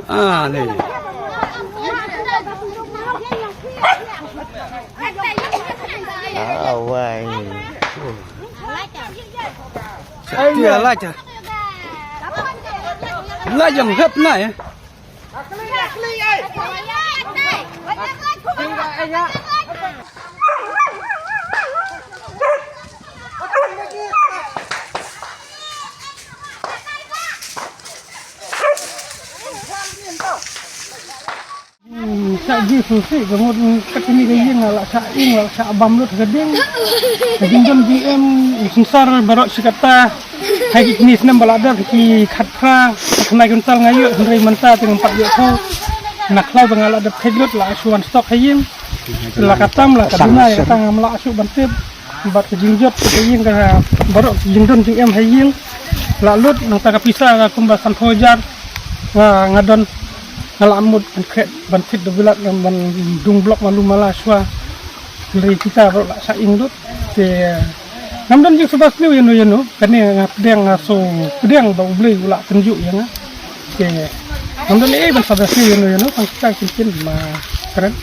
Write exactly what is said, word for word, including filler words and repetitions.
Ah, ni. Ah, wai. Tia la tia. La jam hep na ya. Sa ji susi ka mut kat ini ka ïing la sa ing la sa bam lut ka ding. Ka jingdon jingem synsar baroh shi katta. Hai ki kni snem ba la dep ki khat phra. Ka khnai kuntal nga ïoh hynrei mynta te ngam pat ïoh tho. Na khlai ba nga la dep khej lut la shu wan stok ha ïing. La ka tam la ka duna ïa ka ngam la shu ban tip. Bad ka jingjot ka ïing ka baroh jingdon jingem ha ïing. La lut nangta ka pisa ka kumba san phew hajar. Nga nga don nga la mut ban khreh ban fit da bilat ban dung blok malu mala shwa. Hynrei kita baroh la sa ing lut. Te ngam don jingsuba sniew ïano ïano kane nga pdiang nga so pdiang ba U Blei u la pynjuh ïa nga. Te ngam don ei ban suba sniew ïano ïano kan kita kin kin ma kren.